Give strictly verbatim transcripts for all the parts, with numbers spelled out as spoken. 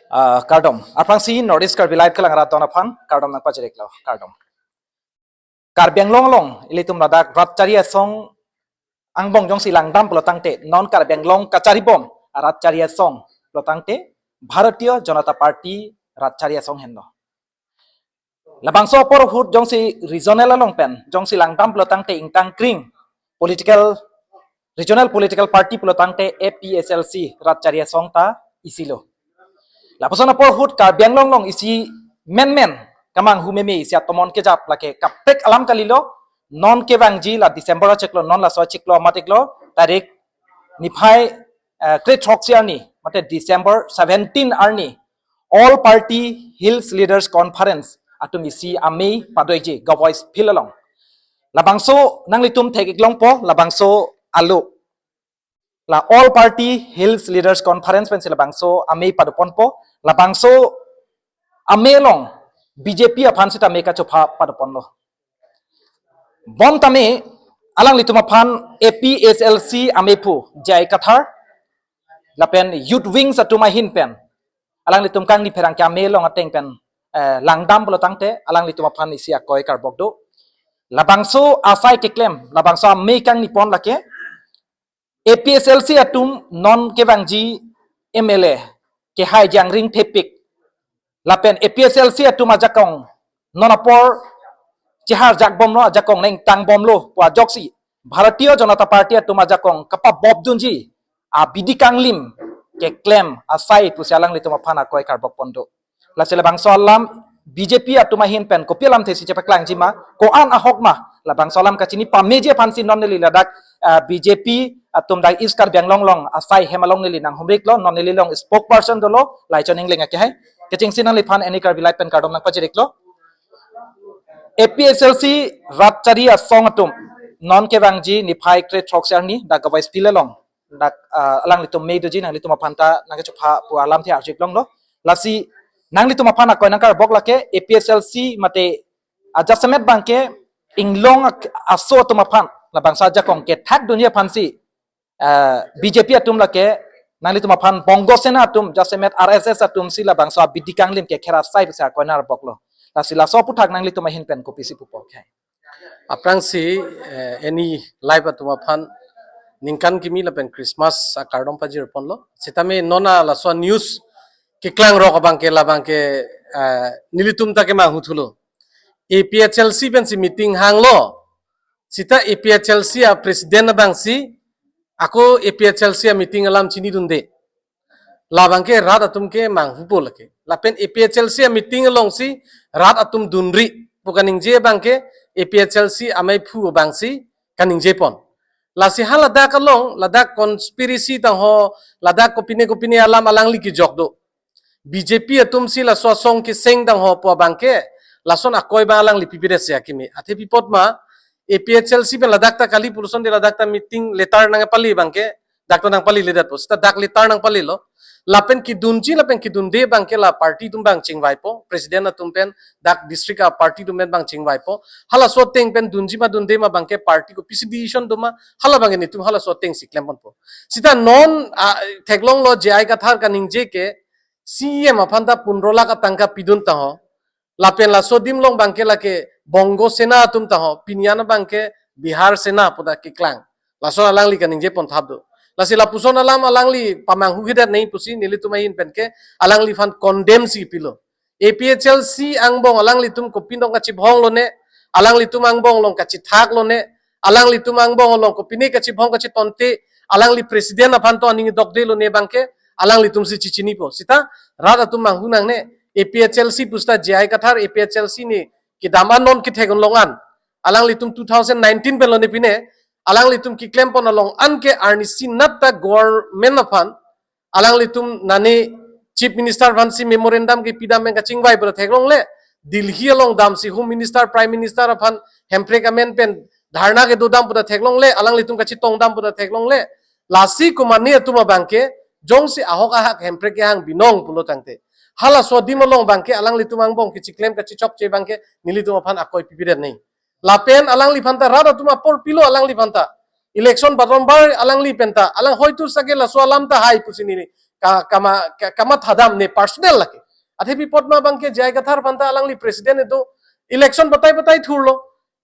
Ah, kardom. Aphrangsi North East Karbi Live kelang rat don aphan kardom nangpachiriklo. Kardom. Karbi Anglong along ilitum ladak rat chari asong angbong jongsi langdam pulotangte, non Karbi Anglong kacharibom rat chari asong pulotangte Bharatiya Janata Party rat chari asong henlo. Labangso apor ahut jongsi regional along pen jongsi langdam pulotangte ingtang kring political, regional political party pulotangte A P H L C rat chari asong ta isilo. Lapuson apor ahut Karbi Anglong along isi menmen kemanghu meme isi atomon kejap lake kaprek alam kalilo. Non kevangji la December achiklo, non laso achiklo matiklo tarik niphai, eh, krethrok si arni, mate December seventeen arni, All Party Hills Leaders Conference atum isi amei padoiji Gavois Field along. Labangso nanglitum thek-ik longpo, labangso alo. La All Party Hills Leaders Conference pensi labangso amei padoponpo, labangso amei along B J P aphan sita amei kachopha padoponlo. Bonta me alanglitum aphan A P H L C ameiphu J I Kathar lapen Youth Wings atum ahin pen alanglitum kangni pherangke amei along ateng pen, eh, langdam pulotangte alanglitum aphan isi akoi karbok do. Labangso asai keklem, labangso amei kangnipon lake A P H L C atum non kevangji M L A kehai jangring thepik lapen A P H L C atum ajakong non apor chiharjak bomlo, ajakong nangtang bomlo pu ajoksi Bharatiya Janata Party atum ajakong kapabobdunji abidi kanglim keklem asai pusi alanglitum aphan akoi karbok pon do. Lasi labangso alam B J P atum ahin pen kopi alamthe si chepaklangji ma, ko-an ahok ma, labangso alam kachini pameji aphansi non neli ladak, ah, B J P atum dak East Karbi Anglong along asai hem along neli nanghumriklo, non neli along spokesperson dolo, Laichon Engleng akehai. Kechengsi nangliphan Any Karbi Live pen kardom nangpachiriklo. A P H L C rat chari asong atum non kevangji niphai krethrok si arni dak Gavois Field along dak, ah, alanglitum amei doji, nanglitum aphan ta nangkachopha pu alamthe arju-ik longlo. Lasi nanglitum aphan akoi nangkarbok lake A P H L C mate ajasemet abangke inglong ak-, aso atum aphan labangso ajakong kethakdunji aphansi, ah, B J P atum lake nanglitum aphan Bongo Sena atum, jasemet R S S atumsi labangso abidi kanglim kekher asai pusi akoi nangkarboklo. Lasi laso aphuthak nanglitum ahin pen kopisi pupo, okay. Aphrangsi, eh, Any Live atum aphan ningkan kimi lapen Christmas akardom pajir ponlo. Sitame non laso news keklang rok abangke labangke, eh, nelitum ta kemanghu thulo. A P H L C pensi meeting hanglo. Sita A P H L C a president abangsi ako A P H L C a meeting alam chinidunde. Labangke rat atum kemanghupo lake. Lapen A P H L C a meeting alongsi rat atum dunri pu kaningje abangke A P H L C ameiphu abangsi kaningje pon. Lasi haladak along, ladak conspiracy tangho, ladak kopine kopine alam alangli kejok do. B J P atumsi laso asong keseng tangho pu abangke, lason akoi abang alangli pipidet si akimi. Athe pi apot ma, A P H L C pen ladak ta kali pulosonte ladak ta meeting letter nangpale abangke, dak ta nangpaleledetpo, sita dak letter nangpalelo. Lapen kedunji lapen kedunde abangke la party atum abang chingvaipo, president atum pen, dak district a party atum pen abang chingvaipo. Halaso ateng pen dunji ma dunde ma abangke party kopisi decision doma, hala abangke netum halaso atengsi klemponpo. Sita non, ah, theklonglo J I Kathar kaningje ke, C E M aphan ta pundro lakh atangka pidun tangho. Lapen laso adim along abangke lake Bongo Sena atum tangho, pini an abangke Bihar Sena pu ta keklang. Lason alangli kaningje ponthap do. Lasi lapuson alam alangli pamanghuhedet nangji pusi nelitum ahin penke alangliphan condemn si pilo. A P H L C angbong alanglitum kopinong kachibhong lone, alanglitum angbong along kachithak lone, alanglitum angbong along kopine kachibhong kachitonte, alangli president aphan to aning dokde lone abangke, alanglitumsi chichinipo. Sita rat atum manghu nangne, A P H L C pu sita J I Kathar A P H L C ni kedam an non kethek un along an. Alanglitum two thousand nineteen pen lone pine, alanglitum keklem pon along an ke arnisi nat ta government aphan, alanglitum nani Chief Minister aphansi memorandum kepidam pen kachingvai pu ta theklongle, Delhi along damsi Home Minister, Prime Minister aphan Hemprek amen pen dharna kedodam pu ta theklongle, alanglitum kachitongdam pu ta theklongle. Lasi komatne atum abangke, jongsi ahok ahak Hemprek kehang binong pulo tangte, halaso adim along abangke alanglitum angbong kachiklem kachichokche abangke nelitum aphan akoi pipidet nangji. Lapen alangliphan ta rat atum apor pilo alangliphan ta. Election barombar alangli pen ta. Alang hoitu sake laso alam ta hai pusi neli ka, kama, ka, kamathadam ne personal lake. Athe pi apot ma abangke J I Kathar aphanta alangli president edo election batai batai thurlo.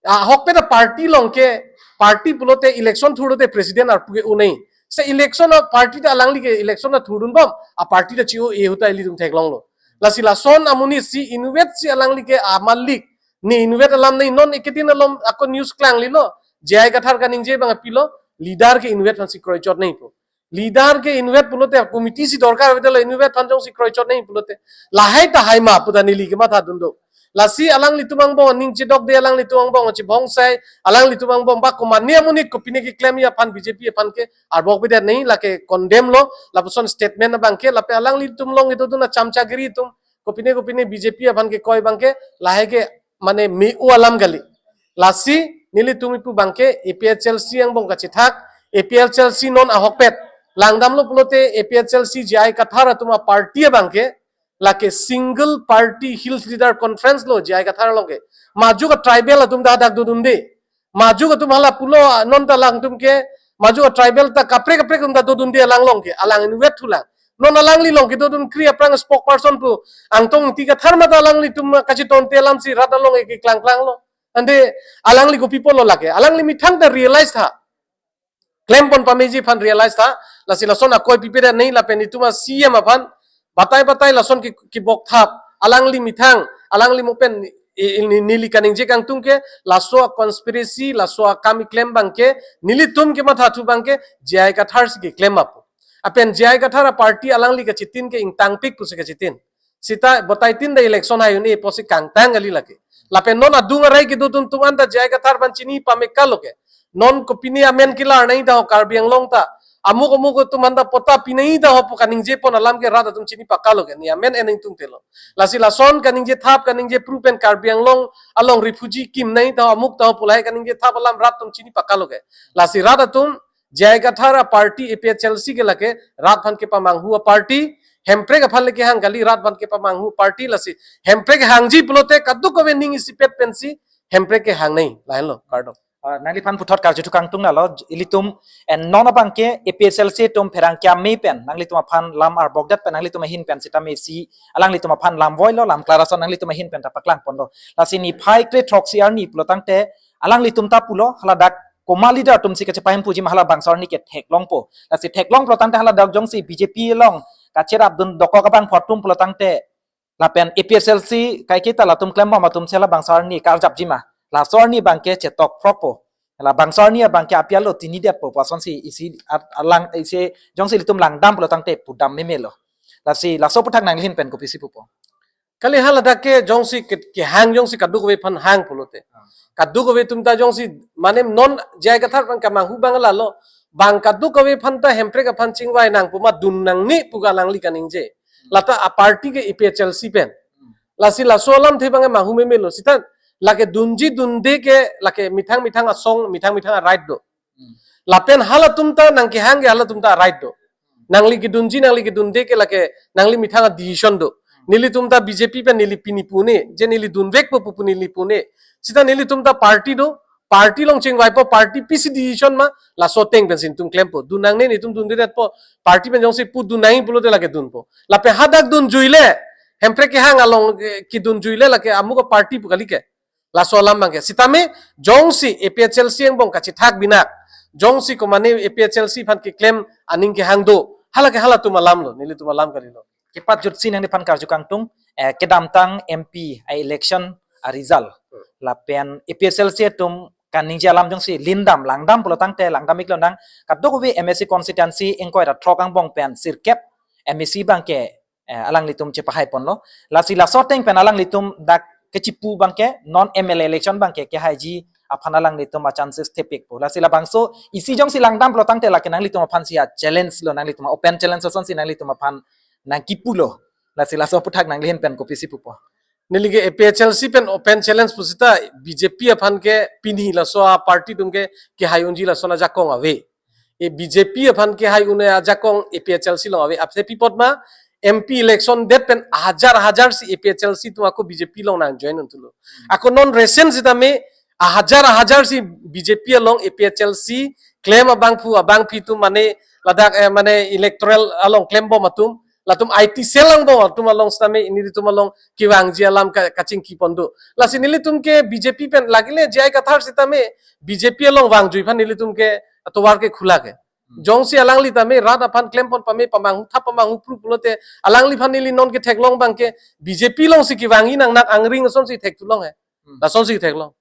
Ahokpet a party along ke, party pulote election thurlote president arpu ke-o nangji. Se election a party ta alangli ke election ta thurdunbom, a party ta chi-o-e ahut ta ilitum theklonglo. Lasi lason amonit si inutvet si alangli ke amalik, ne inutvet alam nangji. Non ekedin along ako news klanglelo, J I Kathar kaningje abang pilo, leader ke inutvet aphansi kroichot nangji pu. Leader ke inutvet pulote committee si dorkar avedetlo, inutvet aphan jongsi kroichot nangji pulote. Lahai tahai ma pu ta neli kemathadun do. Lasi alanglitum angbong aning chedokde, alanglitum angbong chibhongsai, alanglitum angbong ba komatne amonit kopine keklemji aphan B J P aphan ke arbok bedet nangji, lake condemn lo, lapuson statement abangke, lapen alanglitum along kedodun a chamchagiri atum, kopine kopine B J P aphan kekoi abangke, lahai ke mane me-o alam kali. Lasi nelitum ipu abangke A P H L C angbong kachethak, A P H L C non ahokpet langdamlo pulote A P H L C J I Kathar atum a party abangke, lake single party Hills Leader Conference lo J I Kathar along ke. Majok a tribal atum ta hadak dodunde. Majok atum hala pulo, non ta alangtum ke, majok a tribal ta kaprek kaprek atum ta dodunde alang along ke, alang inutvet thulang. Non alangli along kedodun kri aphrang spokesperson pu Angtong Ingti Kathar ma ta alanglitum kachetonte alamsi rat along ke keklang klanglo. Ante alangli kopi apotlo lake, alangli methang ta realize tha. Klempon pameji aphan realize tha, lasi lason akoi pipedet nangji lapen itum a C M aphan batai batai lason ke, kebok thap, alangli methang, alangli mo pen i, i, ni, neli kaningje kangtung ke, laso a conspiracy, laso akam keklem abangke, nelitum kemathathu abangke, J I Kathar si keklem apu. Lapen J I Kathar a party alangli kachitin ke ingtangpik pusi kachitin. Sita batai tin ta election hai un-e pusi kangtang kali lake. Lapen non adung arai kedodun atum anta J I Kathar aphan chini pamekal lo ke. Non kopine amen kelar nangji ta ho Karbi Anglong ta. Amuk amuk atum anta patta pi nangji ta ho pu kaningjepon alam ke rat atum chini pakal lo ke. Ne amen en ingtungte lo. Lasi lason kaningje thap kaningje pru pen Karbi Anglong along refugee kim nangji ta ho amuk ta ho pu lahai kaningje thap alam rat atum chini pakal lo ke. Lasi rat atum J I Kathar a party A P H L C ke lake rat aphan kepamanghu a party, Hemprek aphan le kehang kali, rat aphan kepamanghu party. Lasi Hemprek hangji pulote kadokave ning isipet pensi Hemprek kehang nangji, lahenlo, kardom. Ah, nangliphan puthot karju thu kangtung nalo, ilitum, eh, non abangke A P H L C atum pherangke ame pen nanglitum aphan lam arbokdet pen nanglitum ahin pen sitame isi alanglitum aphan lam voilo, lam klarason nanglitum ahin pen ta paklangponlo. Lasi niphai kre throksi arni pulo tangte alanglitum ta pulo, haladak komat leader atum si kachepahin puji ma hala bangso arni ke theklongpo. Lasi theklong pulo tangte haladak jongsi B J P along kacherapdun dokok abangphu atum pulo tangte lapen A P H L C kaiketa latum klembom atum si hala bangso arni karjapji ma. Laso arni abangke chetok phrokpo. Hala bangso arni abangke apialo tinidetpo pu asonsi isi at-, alang isi jongsi ilitum langdam pulo tangte pudam memelo. Lasi laso aputhak nangli ahin pen kopisi pupo? Kali haladak ke jongsi ke, kehang jongsi kadokave aphan hang pulote. Kadokave atum ta jongsi mane non J I Kathar aphan kemanghu abang lalo. Bang kadokave aphan ta Hemprek aphan chingvai nangpo ma dun nangne pu ke alangli kaningje. Lata a party ke A P H L C pen. Lasi laso alamthe abang manghu memelo. Sita lake dunji dunde ke lake methang methang asong, methang methang a right do. Lapen halatum ta nangkehang ke halatum ta right do. Nangli kedunji, nangli kedunde ke lake nangli methang a decision do. Nelitum ta B J P pen neli pini pu-un-e, je neli dunvekpo pu pu neli pu-un-e. Sita nelitum ta party do, party along chingvaipo, party pisi decision ma, laso ateng pensi netum klempo. Dun nangne netum dundedetpo, party pen jongsi pu dun nangji pulote lake dunpo. Lapen hadak dunjuile, Hemprek kehang along, eh, kedunjuile lake amuk a party pu kali ke. Laso alam abangke. Sitame jongsi A P H L C angbong kachethak binak, jongsi komane A P H L C aphan keklem aning kehang do, hala ke halatum alam lo, nelitum alam kalilo. Kepajutsi nangliphan karju kangtung, eh, kedamtang M P a election a result. Lapen A P H L C atum kaningje alam jongsi lindam langdam pulo tangte langdam-iklo nang, kadokave M A C constituency ingkoi ra throk angbong pen sirkep M A C abangke, eh, alanglitum chepahaiponlo. Lasi laso ateng pen alanglitum dak kechipu abangke non M L A election abangke kehaiji aphan alanglitum a chances thepikpo. Lasi labangso isi jongsi langdam pulo tangte lake nanglitum aphansi a challenge lo, nanglitum a open challenge asonsi nanglitum aphan nangkipulo. Lasi laso aputhak nangli ahin pen kopisi pupo? Neli ke A P H L C pen open challenge pu sita B J P aphan ke pini laso a party atum ke kehai unji lason ajakong ave. E B J P aphan kehai un-e ajakong A P H L C along ave. Aphi pi apot ma M P election det pen hajar hajar si A P H L C atum ako B J P along nang join untulo. Ako non recent sitame hajar hajar si B J P along A P H L C klem abangphu abangphi atum mane ladak eh, mane electoral along klembom atum, latum I T cell angbong atum along sitame nelitum along kevangji alam ka, kachingki pon do. Lasi nelitum ke B J P pen lake le J I Kathar sitame B J P along vangjui aphan nelitum ke atovar ke khula ke. Jongsi alangli tame rat aphan klem pon pame pamanghu thap pamanghu phru pulote alangliphan neli non ke theklong abang ke B J P alongsi kevangji nangnak angring asonsi thekthu long he. Hmm. Lasonsi theklong.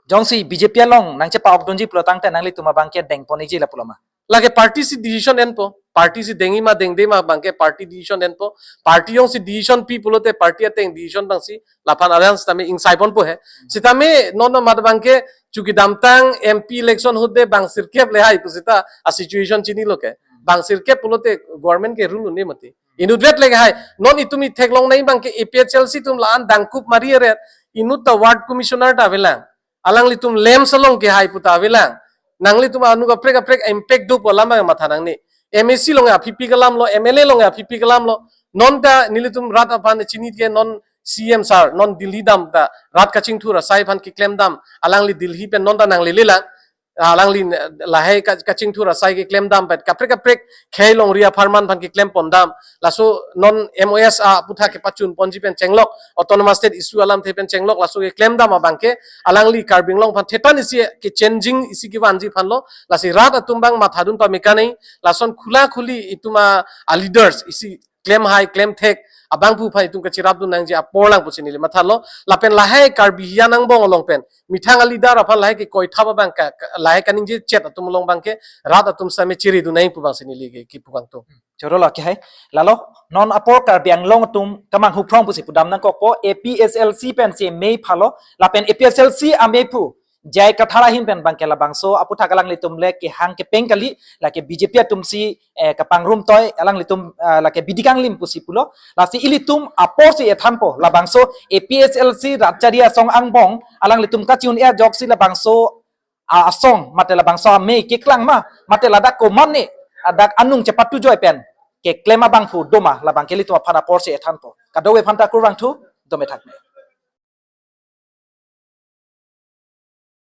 Jongsi B J P along nangchepa-ok dunji pulo tangte nanglitum abang ke deng pon-ikji lapulo ma? Lake party si decision enpo. Party si dengji ma dengde ma abang ke party decision enpo. Party jongsi decision pi pulote party ateng decision abangsi laphan alliance tame ingsai ponpo he. Sitame non mat abang ke chukidamtang M P election ahut de bang sirkep le hai pusita a situation chinilo ke. Bang sirkep pulote government ke rule un-e mati. Inutvet le hai. Non itum itheklongnei abang ke A P H L C atum la-an dangkup mari eret. Inut ta ward commissioner ta avelang. Alanglitum LAMPS along ke hai puta avelang. Nanglitum anu kaprek kaprek impact do pu alam abang matha nangne. M A C along aphi pi kalam lo, M L A along aphi pi kalam lo. Non ta nelitum rat aphan chini ke non C M sir, non Delhi dam ta rat kachingthur asai aphan keklem dam. Alangli Delhi pen non ta nanglele lang. Alangli lahai ka- kachingthur asai keklem dam pet kaprek kaprek khei longri apharman aphan keklem pon dam. Laso non M O S aphuthak kepachun ponji pen chenglok, autonomous state issue alamthe pen chenglok, laso keklem dam abang ke alangli Karbi Anglong aphan thetan isi ke changing isi kevanji aphan lo, lasi rat atum abang mathadun pame kanei, lason khula khuli itum a, a leaders isi klem hai klem thek abangphu aphan itum kachirapdun nangji apor lang pusi neli mathalo, lapen lahai Karbi hiyan angbong along pen methang a leader aphan lahai ke koithap abang ka, ka- lahai kaningje chet atum along abang ke rat atum sitame chiridun nang pu abangsi neli ke kipu kangtung. Choro lo ke hai. Lalo non apor Karbi Anglong atum kemanghu phrong pusi pudam nangkokpo, A P H L C pensi mei phalo, lapen A P H L C amei phu J I Kathar ahin pen abang ke labangso aphuthak alanglitum le kehang kepeng kali, lake B J P atumsi eh, kapangrum toi alanglitum ah, lake bidi kanglim pusi pulo, lasi ilitum aporsi ethanpo labangso A P H L C rat chari asong angbong alanglitum kachi-un-e ajoksi labangso ah, asong mate labangso amei keklang ma mate ladak komatne adak anung chepatu joi pen keklem abangphu do ma labang ke ilitum aphan aporsi ethanpo. Kadokave aphan ta kurvangthu, dome thakme.